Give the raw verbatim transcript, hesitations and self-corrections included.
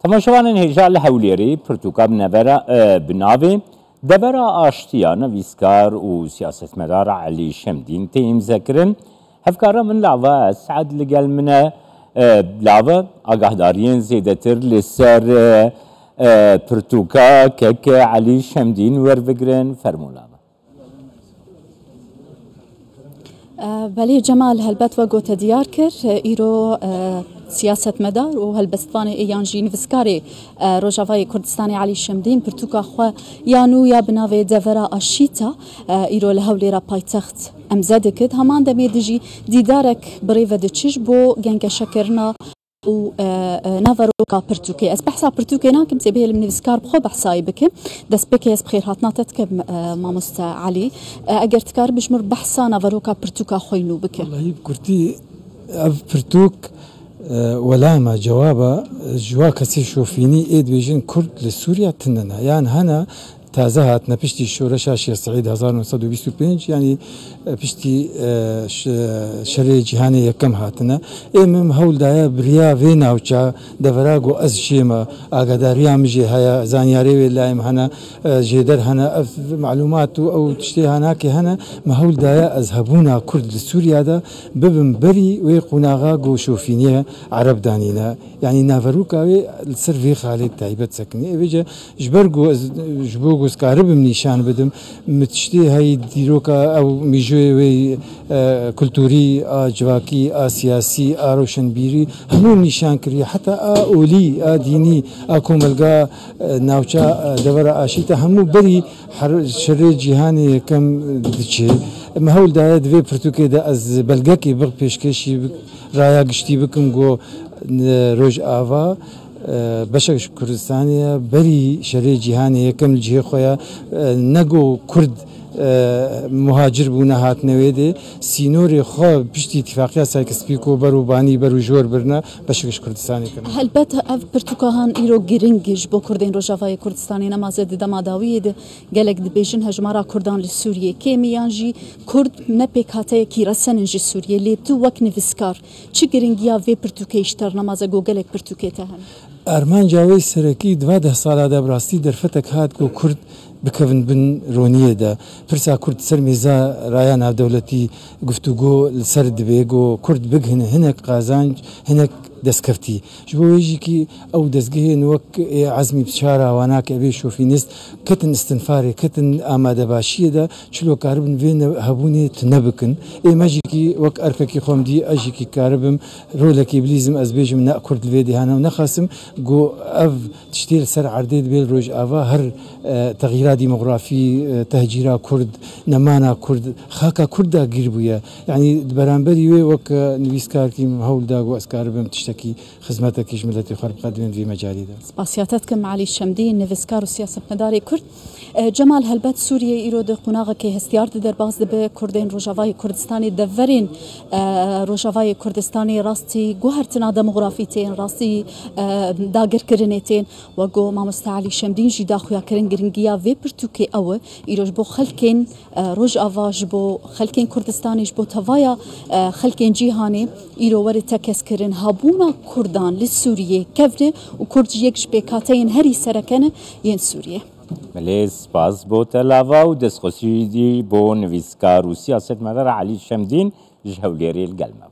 Temaşevanên hêja li Hewlêrê pirtûka bi nevera, e, bi navê Devera Aştiya nivîskar û siyasetmedar Elî Şemdîn tê îmzekirin. Hevkara min lava Esed li gel min e. E, lava agahdariyên zêdetir li ser, e, e, pirtûka kek Elî Şemdîn werbigirin. Fermû lava. Belê Cemal, helbet we gote diyar kir, îro, e, siyasetmedar û helbestvanê ê yan jî nivîskarê, e, Rojavayê Kurdistanê Elî Şemdîn pirtûka xwe ya nû ya bi navê Devera Aşîta, e, îro li Hewlêra paytext emze dikit. Heman demê de jî dîdarek bi rê ve diçe ji bo gengeşekirina û, e, e, naveroka pirtûkê. Ez behsa pirtûkê nakim, sê bihêlim nivîskar bi xwe behsayê bikim. Destpêkê ez bi xêrhatina te dikim, e, mamoste Elî. E, eger dikaribî ji min re behsa naveroka pirtûka xwe yî nû bike. Wellahî bi kurtî ev pirtûk, e, welama, cewaba, e, ji wa kesê şofînî ê dibêjin Kurd li Sûriya tune ne. Yan hene, taze hatine piştî şoreşa Şêx Seîd hezar neh sed û bîst û pênc, yanî, e, piştî, e, ş-, şerê cîhanê yekem hatine. Ê min hewl daye bi riya vê navça devera ku ez jê me, agadariya min jê heye, zanyarê wê layê min hene, e, jêder hene, ev malûmat û ew tiştê hanakê hene, min hewl daye ez hebûna Kurd li Sûriya de bibim berî wê qonaxa ku şofîniyê Ereb danîne. Yanî naveroka wê li ser vê xalê taybet sekinî. Ê vêce Ji ber ku ez, ji bo ku ez karibim nîşan bidim, min tiştê heyî dîroka ew mîjoyê wê, e, kulturî, a civakî, a siyasî, a roşenbîrî hemû nîşan kiriye. Heta a olî, a dînî, a komelga, e, navça, e, devera aşîta hemû berî her-, şerê cîhanê yekem diçe. Min hewl daye di vê pirtûkê de ez belgekê bi pêşkêşî bi-, raya giştî bikim ku, e, Rojava e, beşek ji Kurdistanê ye, berî şerê cîhanê yekem li cihê xwe ye, e, ne ku Kurd, e, muhacir bûne hatine wê dê, sînorê xwe piştî Îtîfaqiya Sykes-Picot ber û banî ber û jor birine, beşek ji Kurdistanê kirine. Helbet ev pirtûka han îro giring e ji bo Kurdên Rojavayê Kurdistanê, nema zêde di dema dawiyê de gelek dibêjin hejmara Kurdan li Sûriyê kêm e yan jî Kurd ne pêkhateyekî resen in ji Sûriyê, lê tu wek nivîskar Çi giringiya vê pirtûkê ji te re nema zêde ku gelek pirtûkê te hene? Armanca wê serekî di va deh sala de bi rastî derfetek hat ku Kurd bikevin bin roniyê de. Pirsa Kurd ser mêza raya navdewletî guftûgo li ser dibe ku Kurd bigihine hinek qazanc, hinek destkeftî. Ji bo wê jî kî ew dezgehên wek ê Ezmî Biçara, Wanak, Ebê Şofînist ketin istinfarê, ketin amadebaşiyê de, çilo karibin vê ne-, hebûnê tune bikin. Ê me jî kî wek erkekî xwe min dî, ez jî kî karibim rolekê bilîzim, ez bêjim ne Kurd li vê dêhana û nexasim ku ev tiştê li ser erdê dibê li Rojava her, e, texyîra demografî, e, tehcîra Kurd, nemana Kurd, xaka Kurd dagîr bûye. Yanî di beramberî wê wek, e, nivîskar kî min hewl da ku ez karibim tiştekî xizmetekî ji miletê xwe re biqedimim di vî mecalî de. Spasiya te dikim Elî Şemdî, nivîskar û siyasetmedarê Kurd. E, Cemal, helbet Sûriyê îro di qonaxekê hestiyar de derbas dibe. Kurdên Rojavayê Kurdistanê, deverên, e, Rojavayê Kurdistanê rastî guhertina demografî tên, rastî, e, dagirkirinê tên. Wek ku mamoste Elî Şemdîn jî da xuyakirin, giringiya vê pirtûkê ew e, îro ji bo xelkên, e, Rojava, ji bo xelkên Kurdistanê, ji bo tevaya, e, xelkên cîhanê îro were tekez kirin. Hebûna Kurdan li Sûriyê kevn e û Kurd jî yek ji pêkhateyên herî sereke ne yên Sûriyê. Belê, spas bo te lava û destxweşî jî bo nivîskar û siyasetmedar Elî Şemdîn ji Hewlêrê li gel me bû.